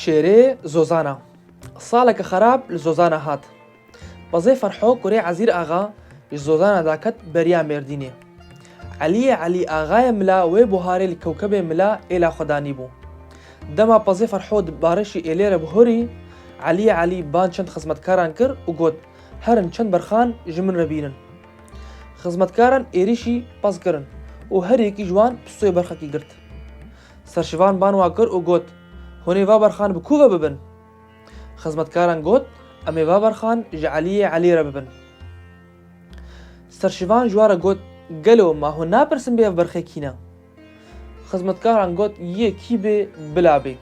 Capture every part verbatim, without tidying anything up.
Şêrê Zozana. Saleke xerab li Zozana hat. Pezê Ferho kurê Ezîr Axa ji Zozana daket beriya Mêrdînê. Eliyê Elî Axayê Mila wê buharê li kewkebê Mila êla xwe danîbû. Dema Pezê Ferho di barişî êlê re bihurî, Eliyê Elî ban çend xizmetkaran kir û got, "Herin çend berxan ji min re bînin." Xizmetkaran êrîşî pez kirin û her yekî ji wan pistoyê berxekî girt. Serşivan ban wa kir û got, "Hûn ê va berxan bi ku ve bibin?" Xizmetkaran got, "Em ê va berxan ji Eliyê Elî re bibin." Serşivan ji wa re got, "Gelo ma hûn napirsin bê ev berxê kî ne?" Xizmetkaran got, "Yê kî bê, bila bê."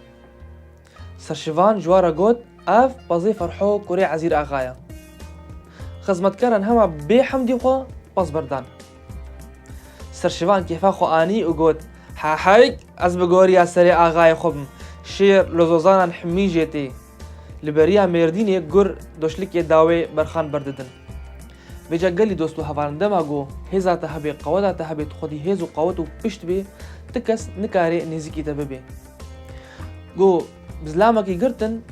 Serşivan ji wa re got, "Ev Pezê Ferho kurê Ezîr Axa ye." Xizmetkaran hema bê hemdî xwe pez berdan. Serşivan kêfa xwe anî û got, "Heheyk, ez bi goriya serê axayê xwe bim. Şêr li Zozanan hemî jê tê." Li beriya Mêrdînê gur doşlikê dawê berxan berdidin. Vêca gelî dost û hevalan, dema ku hêza te hebe, qeweta te hebe, tu xwedî hêz û qewet û pişt bê, ti kes nikare nêzîkî te bibe. Ku bi zilamekî girtin,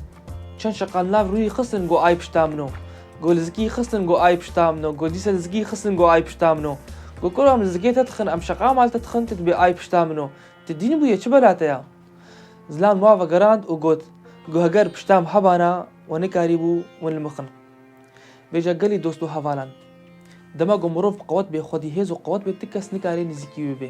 çend şeqan nav rûyî xistin ku ay pişta min o. Ku li zikî xistin ku ay pişta min o. Ku dîsa li zikî xistin ku ay pişta min o. Ku kuro em li zikê te dixin, em şeqa mal te dixin, tu dibê ay pişta min o. Tu dîn bûye, çi bela te ya? Zilam wa vegerand û got, "Ku heger pişta min hebana, we nikarîbû win li min xin." Vêca gelî dost û hevalan, dema ku mirov bi qewet bê, xwedî hêz û qewet bê, ti kes nikare nêzîkî wî bê.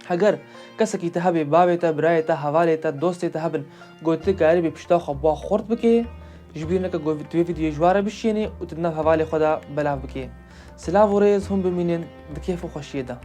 Heger kesekî te hebe, bavê te, birayê te, hevalê te, dostê te hebin, ku tu karîbî pişta xwe bi wa xurt bike, ji bîr neke ku tu vê vîdyoyê ji wa re bişînî û tu di nav hevalê xwe de belav bike. Silav û rêz, hûn bimînin di kêf û xweşiyê de.